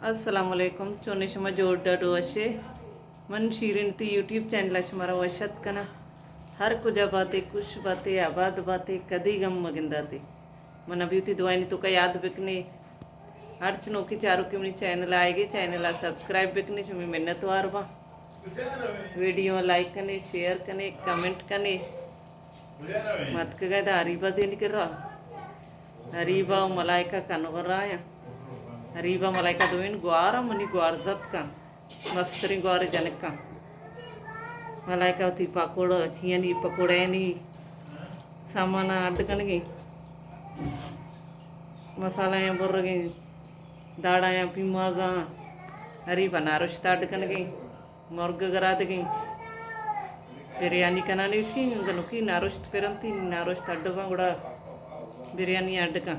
السلام علیکم، چونے شما؟ جوڑ ڈاڈو وشے؟ من شیرین تی یوٹیوب چینل ءَ شمارا وش ات کناں۔ ہر کجا باتے، خوش باتے، آباد باتے، کدی غم مگنداتے۔ من ابھی تی دعائنی توکا یاد بکنے۔ ہرچ نوکی چاروکے منی چینل آئیگے، چینل ءَ سبسکرائب بکنے، شمی منت وار باں۔ ویڈیو لائک کنے، شیئر کنے، کمنٹ کنے۔ ماتکگا ادا اریبا زینی کرا۔ اریبا و ملائکہ کنورا یا۔ اریبا ملائکہ دوئین گوارا، منی گوار زتکاں۔ مستریں گوار جنکاں۔ ملائکہ وتی پکوڑا، چیانی پکوڑینی سامان اڈ کنگی۔ مسالہ یا برگی۔ داڑا یا پیمازاں۔ اریبا نارشت اڈ کنگی۔ مرگ گرادگیں۔ بریانی کنانی اشکی، گنوکی نارشت پرنتی، نارشت اڈ باں گڑا بریانی اڈ کن۔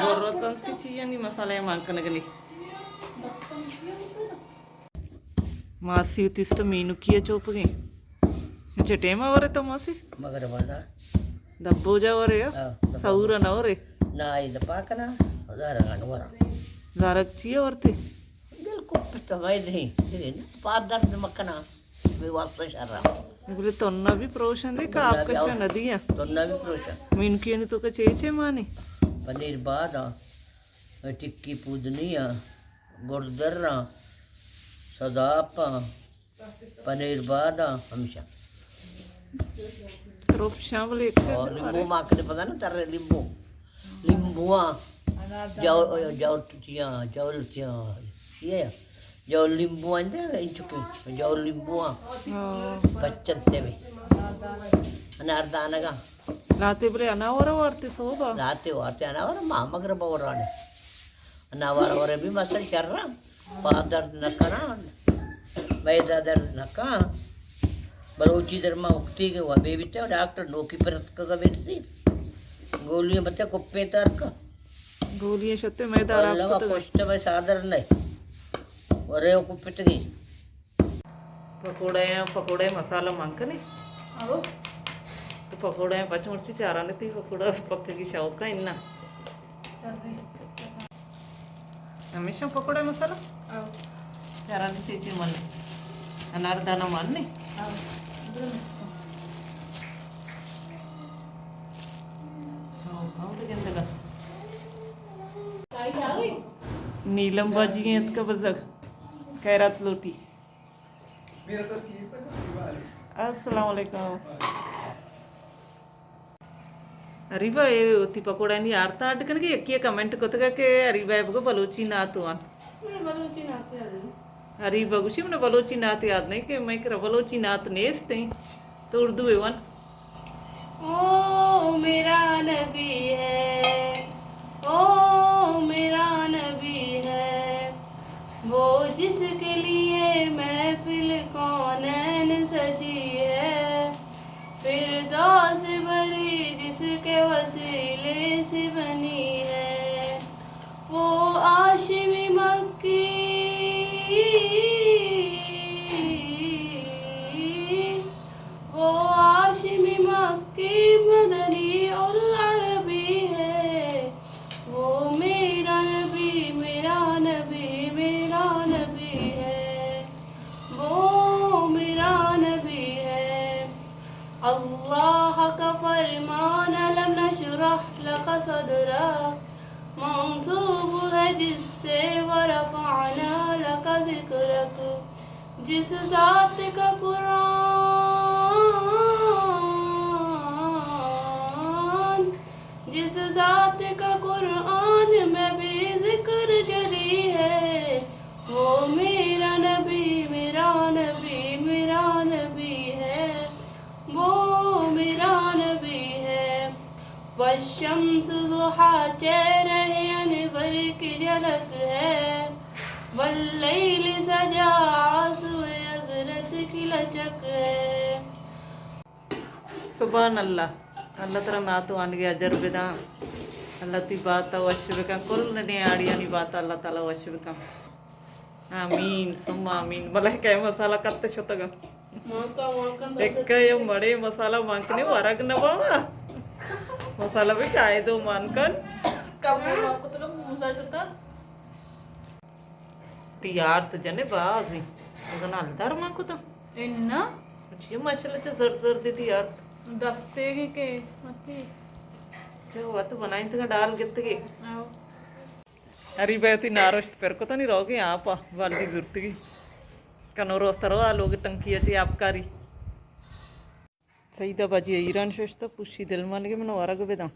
برتنتی چیانی مسالہ مان کنگنی۔ ماسی تیست مینوکی چوپگیں۔ چہ ٹیم آورے تو ماسی؟ مگر والا۔ دبو جا ورے یا؟ ہاں، دبو۔ سہورا نہ ورے؟ نہ، اے دپا کنا، زارگان ورا۔ زارگ چی ورتے؟ دل کو پتہ وای نہیں، دل پا درد مکنا، بے واسطہ شرا۔ بولے تننا بھی پروشن دے، کا آپ کشا ندیا؟ تننا بھی پروشن۔ مینکیانی توکا چے چے مانی؟ پنیر باداں، ٹکی پودنی آں، گڑدراں، سداپاں، پنیر باداں ہمیشہ۔ ترپ شامل ایک اور لیمبو ماں کنے پدا نا تر لیمبو۔ لیمبو آں۔ جو، جو، چیاں، جو، چیاں، چیاں۔ جو لیمبو آں دے، انچکے۔ جو لیمبو آں۔ ہاں۔ پچنتے میں۔ انار دانگا۔ لاتے بلے اناور وارتے سوبا۔ لاتے وارتے اناور ماں مغرب ورانے۔ اناور ورے بھی مسل شرا۔ پا درد نہ کناں، میدہ درد نہ کن۔ بلوچی درمان اکتیگ و بے بیتہ، ڈاکٹر نوکی پر اتکگ بیرسی۔ گولی بتے کپے ترک۔ گولی شتے میدہ آرام اللہ کتگ۔ پشت میں سادر نہیں۔ ورے کپتگی۔ پکوڑے، پکوڑے مسالہ مان کنے؟ او۔ تو پکوڑے پچ مرچی چارانے تی پکوڑا پکگی شوق ہے انا۔ ہمیشہ پکوڑے مسالہ؟ او۔ چارانے چی چی من؟ انار دانہ مان نے؟ او۔ او، او تو گندگا۔ نیلم باجی ہیں اتکا بزگ۔ خیرات لوٹی۔ السلام علیکم۔ اریبا، اے وتی پکوڑانی آرتا اڈ کنگی، یکی کمنٹ کتگا کہ اریبا بگو بلوچی نعت وان۔ من بلوچی نعت یاد نہیں۔ اریبا گوشی من بلوچی نعت یاد نہیں کہ میں کرا بلوچی نعت نیست ہیں۔ تو اردو وان۔ او میرا نبی ہے، او میرا نبی ہے، وہ جس کے لیے محفل کونین سجی ہے، فردوس بری جس کے وسیلے سے بنی ہے۔ وہ ہاشمی مکی، وہ ہاشمی مکی مدنی العربی ہے۔ وہ میرا نبی، میرا نبی، میرا نبی ہے۔ وہ میرا نبی ہے۔ اللہ کا فرمان، الم نشرح لک صدرک، منسوب ہے جس سے، ورفعنا لک ذکرک، جس ذات کا قرآن، جس ذات کا قرآن میں بھی ذکر جلی ہے، وہ میرا نبی، میرا نبی، میرا نبی ہے۔ وہ میرا نبی ہے۔ والشمس ضحیٰ چہرہ انور کی جھلک ہے، واللیل سجیٰ آسو حضرت کی لچک ہے۔ سبحان اللہ۔ اللہ ترا نعت وانگے اجر بداں۔ اللہ تی بات وش بکن۔ کل ننے آڑیانی بات اللہ تعالی وش بکن۔ آمین ثم آمین۔ ملائکہ مسالہ کت شتگا۔ مانکا، مانکا تو ایک یا مڑے مسالہ مانکنے ورگ نہ بابا۔ مسالہ بھی چائے دو مانکن۔ کم مانکو تو کم مسالہ شتا۔ تئی آرت جنے باز ایں۔ بزن الدار ما کتا۔ انا۔ چی ماشاءاللہ چہ زرد زرد تئی آرت۔ دستے گی کے متی۔ چہ وت بنائیں تگا ڈال گتگی۔ او۔ اری بے تئی نارشت پر کتا نی روگی آپا بالٹی زرتگی۔ کنو روست رو آ لوگ ٹنکی اچی آپ کاری۔ سعیدہ باجی ایران ششتہ پوشی دل مانگے من ورگ بداں۔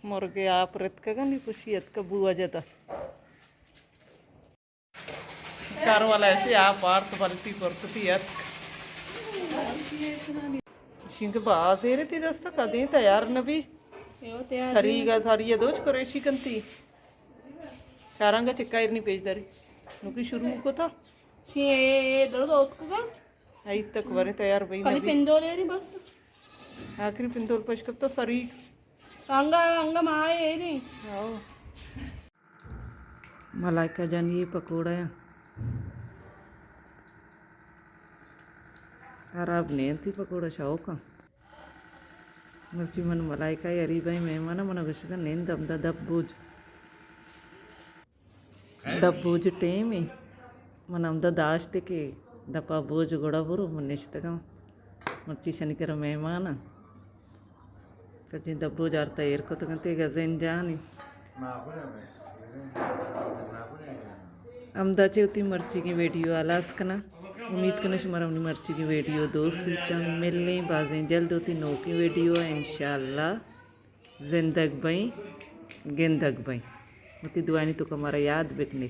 مرگے آپ رتکگا نی پوشی اتکا بو اجتا۔ کار والا ایشی آپ آرت بالٹی پرکتی اتک۔ شینک باز ایرے تئی دستا کدیں تیار نبی۔ سری گا سری دوچ کریشی کنتی۔ چارانگا چکا ایرنی پیش داری۔ نوکی شروع کتا۔ شی اے، اے درو دوت کگا۔ ای تک ورے تیار بئی کلی نبی۔ پندول ایری بس۔ آخری پندول پش کپتا سری۔ انگا، انگا ما ایری۔ آؤ۔ ملائکہ جانی پکوڑا۔ خراب نہیں انتی پکوڑا شوقا۔ مرچی من ملائکہ اریبہ مہمان من گشگا نند ہمدا دپ بوج۔ دپ بوج ٹیم ایں۔ من ہمدا داشت کہ دپا بوج گڑا برو، من نشتگاں۔ مرچی شنی کرا مہمان آں۔ کجیں دپ بوج آرتا ایر کتگنتے گزین جانی۔ ہمدا چہ وتی مرچیگیں ویڈیو ہلاس کناں۔ امید کناں شمارا منی مرچیگیں ویڈیو دوست بیتاں۔ ملیں بازیں جلد وتی نوکیں ویڈیو ءَ انشاءاللہ۔ زندگ بئیں، گندگ بئیں۔ وتی دعانی توکا مارا یاد بکنے۔